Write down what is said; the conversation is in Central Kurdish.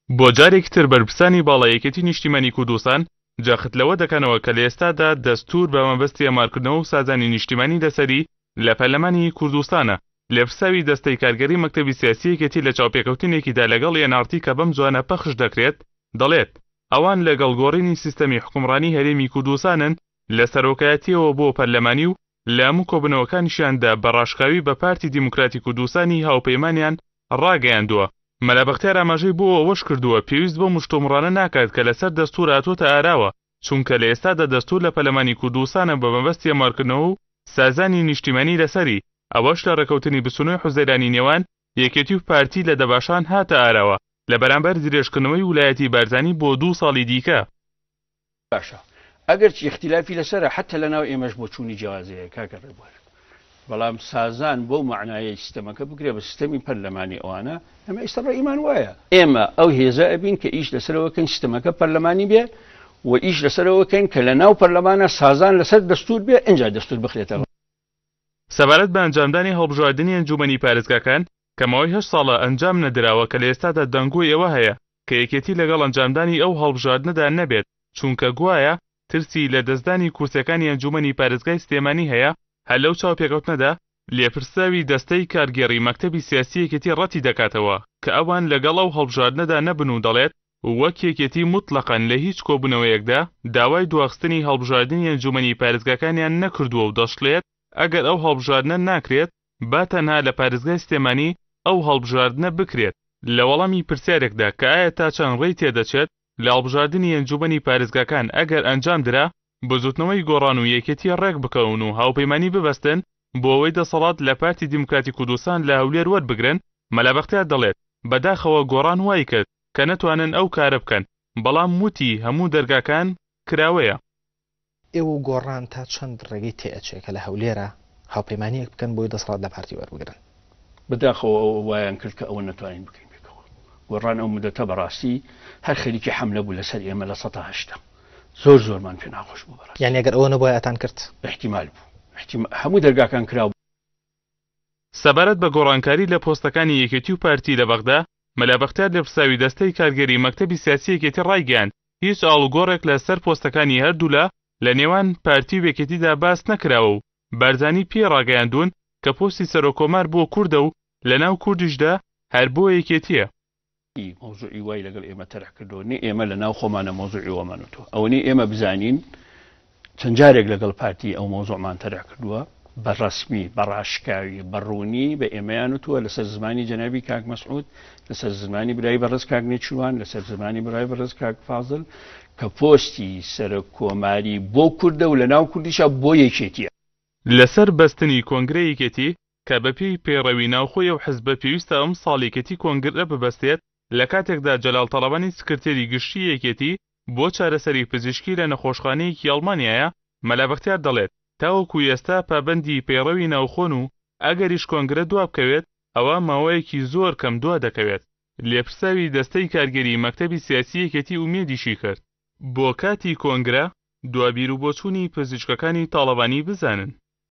بۆ جارێکی تر بەرپرسانی باڵای یەکێتی نیشتیمانی کوردستان جەخت لەوە دەکەنەوە کە لە ئێستادا دەستوور بە مەبەستی هەموارکردنەوە و سازانی نیشتیمانی لەسەری لە پەرلەمانی کوردستانە. لێپرساوی دەستەی کارگێڕی مەکتەبی سیاسی یەکێتی لە چاوپێکەوتنێکیدا لەگەڵ ئێن ئاڕ تی کە بەم زوانە پەخش دەکرێت دەڵێت ئەوان لەگەڵ گۆڕینی سیستەمی حوکمڕانی هەرێمی کوردستانن لە سەرۆکایەتیەوە بۆ پەرلەمانی و لە هەموو کۆبوونەوەکانیشیاندا بە ڕاشکاوی بە پارتی دیموکراتی کوردستانی هاوپەیمانیان ڕاگەیاندووە. مەلا بەختیار ئاماژەی بۆ ئەوەش کردووە، پێویست بەو مشتومڕانە ناکات کە لەسەر دەستوور هاتووەتە ئاراوە، چونکە لە ئێستادا دەستوور لە پەرلەمانی کوردستانە بە مەبەستی هەموارکردنەوە و سازانی نیشتیمانی لەسەری، ئەوەش لە ڕێکەوتنی 29 حوزەیرانی نێوان یەکێتی و پارتی لە دەباشان هاتە ئاراوە لە بەرامبەر درێژکردنەوەی ولایەتی بارزانی بۆ دوو ساڵی دیکە. باشە ئەگەرچی ئیختیلافی لەسەرە حەتتا لەناو ئێمەش بۆچوونی جیاواز هەیە کاکە ڕێبوار بەڵام سازان بەو مەعنایەی سیستەمەکە بکرێ بە سیستەمی پەرلەمانی ئەوانە ئێمە ئیستا ڕەئیمان وایە ئێمە ئەو هێزە ئەبین کە ئیش لەسەرەوە کەین سیستەمەکە پەرلەمانی بێ و ئیش لەسەرەوە کەین کە لە ناو پەرلەمانە سازان لەسەر دەستور بێ ئینجا دەستور بخرێتە سەبارەت بە ئەنجامدانی هەڵبژاردنی ئەنجوومەنی پارێزگاکان کە ماوەی هەشت ساڵە ئەنجام نەدراوە کە لە ئێستادا دەنگۆی ئەوە هەیە کە یەکێتی لەگەڵ ئەنجامدانی ئەو هەڵبژاردنەدا نەبێت چونکە گوایە ترسی لە دەستدانی کورسیەکانی ئەنجومەنی پارێزگای سلێمانی هەیە، هەر لەو چاوپێکەوتنەدا لێپرسراوی دەستەی کارگێڕی مەکتەبی سیاسی یەکێتی ڕەتی دەکاتەوە کە ئەوان لەگەڵ ئەو هەڵبژاردنەدا نەبن و دەڵێت وەک یەکێتی موتڵەقەن لە هیچ کۆبونەوەیەکدا داوای دواخستنی هەڵبژاردنی ئەنجومەنی پارێزگاکانیان نەکردووە و دەشڵێت ئەگەر ئەو هەڵبژاردنە ناکرێت با تەنها لە پارێزگای سلێمانی ئەو هەڵبژاردنە بکرێت. لە وەڵامی پرسیارێکدا کە ئایا تا چەند ڕێی تێدەچێت لە هەڵبژاردنی ئەنجومەنی پارێزگاکان ئەگەر ئەنجام درا، بزوتنەوەی گۆڕان و یەکێتی ڕێک بکەون و هاوپەیمانی ببەستن بۆ ئەوەی دەسەڵات لە پارتی دیموکراتی کوردستان لە هەولێر وەربگرن، مەلا بەختیار دەڵێت، بەداخەوە گۆڕان وایکرد کە نەتوانن ئەو کارە بکەن، بەڵام وتی هەموو دەرگاکان کراوەیە. ئێوە و گۆڕان تا چەند ڕێگەی تێ ئەچێ کە لە هەولێرا هاوپەیمانیەک بکەن بۆی دەسەڵات لە پارتی وەربگرن؟ بەداخەوە ئەوە وایان کرد کە ئەوە نەتوانین بکەین پێکەوە. گۆڕان ئەو مودەتە بەڕاستی هەر خەریکی حەملە بوو لەسەر ئێمە 80%. زۆر زۆرمان پێ ناخۆش بوو بەڕاستی. یانی ئەگەر ئەوە نەبوایە ئەتان کرد؟ ئیحتیمال بوو. ئیحتیمال هەموو دەرگاکان کراوە. سەبارەت بە گۆڕانکاری لە پۆستەکانی یەکێتی و پارتی لە بەغدا، مەلا بەختیار لێپرسراوی دەستەی کارگێری مەکتەبی سیاسی یەکێتی ڕایگەیاند، هیچ ئاڵوگۆڕێک لە سەر پۆستەکانی هەردوولا لە نێوان پارتی و یەکێتیدا باس نەکراوە و بارزانی پێی ڕاگەیاندوون کە پۆستی سەرۆککۆمار بۆ کوردە و لە ناو کوردیشدا هەر بۆ یەکێتییە. مەوزوعی وای لەگەڵ ئێمە تەرح کردووە، نە ئێمە لە ناو خۆمانە مەوزوعی وامان وتووە. ئەوەنەی ئێمە بزانین چەند جارێک لەگەڵ پارتی ئەو مەوزوعمان تەرح کردووە، بە ڕەسمی، بە ڕاشکاوی، بە ڕوونی بە ئێمەیان وتووە لەسەر زمانی جەنابی کاک مەسعود، لەسەر زمانی برای بەڕێز کاک نێچیروان، لەسەر زمانی برای بەڕێز کاک فازل کە پۆستی سەرۆک کۆماری بۆ کوردە و لەناو کوردیشا بۆ یەکێتییە. لەسەر بەستنی کۆنگرەی یەکێتی کە بەپێی پەیڕەوی ناوخۆی ئەو حزبە پێویستە ئەمساڵ یەکێتی کۆنگرە ببەستێت، لەکاتێکدا جەلال تاڵەبانی سکرتێری گشتی یەکێتی بۆ چارەسەری پزیشکی لە نەخۆشخانەیەکی ئەڵمانیایە، مەلا بەختیار دەڵێت، تاوەکو ئێستا پابەندی پەیڕەوی ناوخۆن و ئەگەریش کۆنگرە دوابکەوێت ئەوا ماوەیەکی زۆر کەم دوادەکەوێت. لێپرسراوی دەستەی کارگێری مەکتەبی سیاسی یەکێتی ئومێدیشی کرد بۆ کاتی کۆنگرە دوا بیروبۆچوونی پزیشکەکانی تاڵەبانی بزانن.